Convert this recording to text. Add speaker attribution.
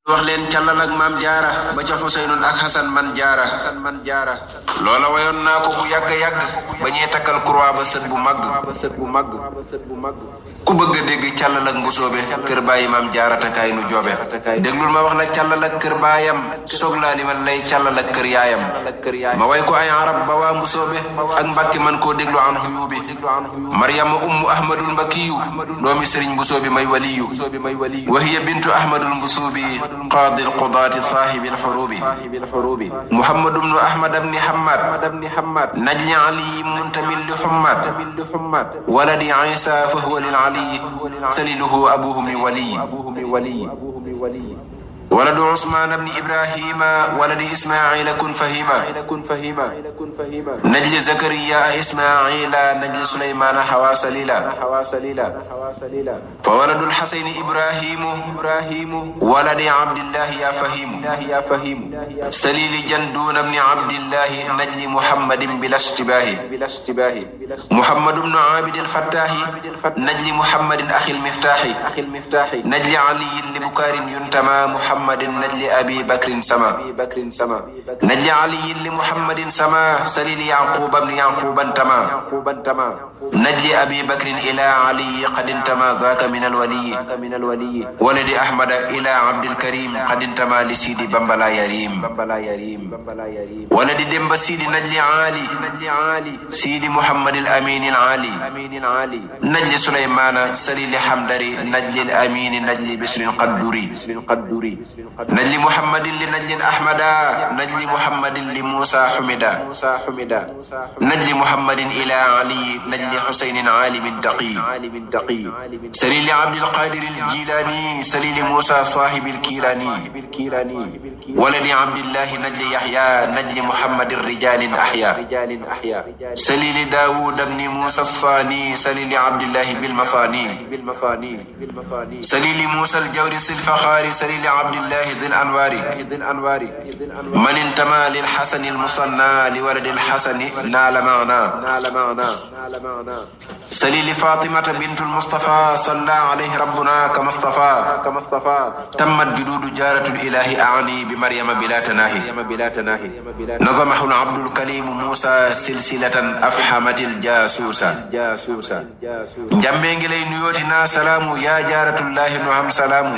Speaker 1: wax leen càllal ak maam jaara ba ca Xuseynun ak Xasan man jaara loola wayoon naa ko bu yàgg ba ñuy takkal croix ba sët bu màgg ku bëgg a dégg càllal ak mbusoobe kër bàyyi maam jaara takaay nu joobe déglul ma wax la càllal ak kër baayam soog laa limal lay càllal ak kër yaayam ma way ko ay arab ba waa mbusoobe ak mbàkki man koo déglu an xuyuubi maryama ummu ahmadul mbakiyu doomi sëriñ mbusoobi may waliyu wa hiya bintu ahmadul mbusoobi قاضي القضاة صاحب الحروب محمد بن أحمد بن حماد نجل علي منتمي لحماد ولد عيسى فهو للعلي سليله أبوه من ولي ولد عثمان بن إبراهيم ولد إسماعيل كن فهيما نجل زكريا إسماعيل نجل سليمان حواس ليلا فولد الحسين إبراهيم ولد عبد الله يا فهيم سليل جندون بن عبد الله نجل محمد بلا اشتباه محمد بن عابد الفتاح نجل محمد أخي المفتاح نجل علي لبكار ينتمى محمد نجل أبي بكر سما نجل علي لمحمد سما سليل يعقوب بن يعقوب انتمى نجل أبي بكر إلى علي قد انتمى ذاك من الولي ولد أحمد إلى عبد الكريم قد انتمى لسيدي بمبلا يريم ولد دمب سيدي نجل عالي سيدي محمد الأمين العالي نجل سليمان سليل حمدري نجل الأمين نجل بشر قدري نجل محمد لنجل أحمد نجل محمد لموسى حمدا نجل محمد إلى علي نجل حسين عالم الدقي سليل عبد القادر الجيلاني سليل موسى صاحب الكيلاني ولد عبد الله نجل يحيى نجل محمد الرجال أحيا سليل داود بن موسى الصاني سليل عبد الله بالمصاني سليل موسى الجورس الفخاري سليل عبد الله ذي الأنوار من انتمى للحسن المصنى لولد الحسن نال معنا سليل فاطمة بنت المصطفى صلى عليه ربنا كما اصطفى تمت جدود جارة الإله أعني بمريم بلا تناهي نظمه العبد الكريم موسى سلسلة أفحمت الجاسوسة جمعين لي نيوتنا سلام يا جارة الله نهم سلام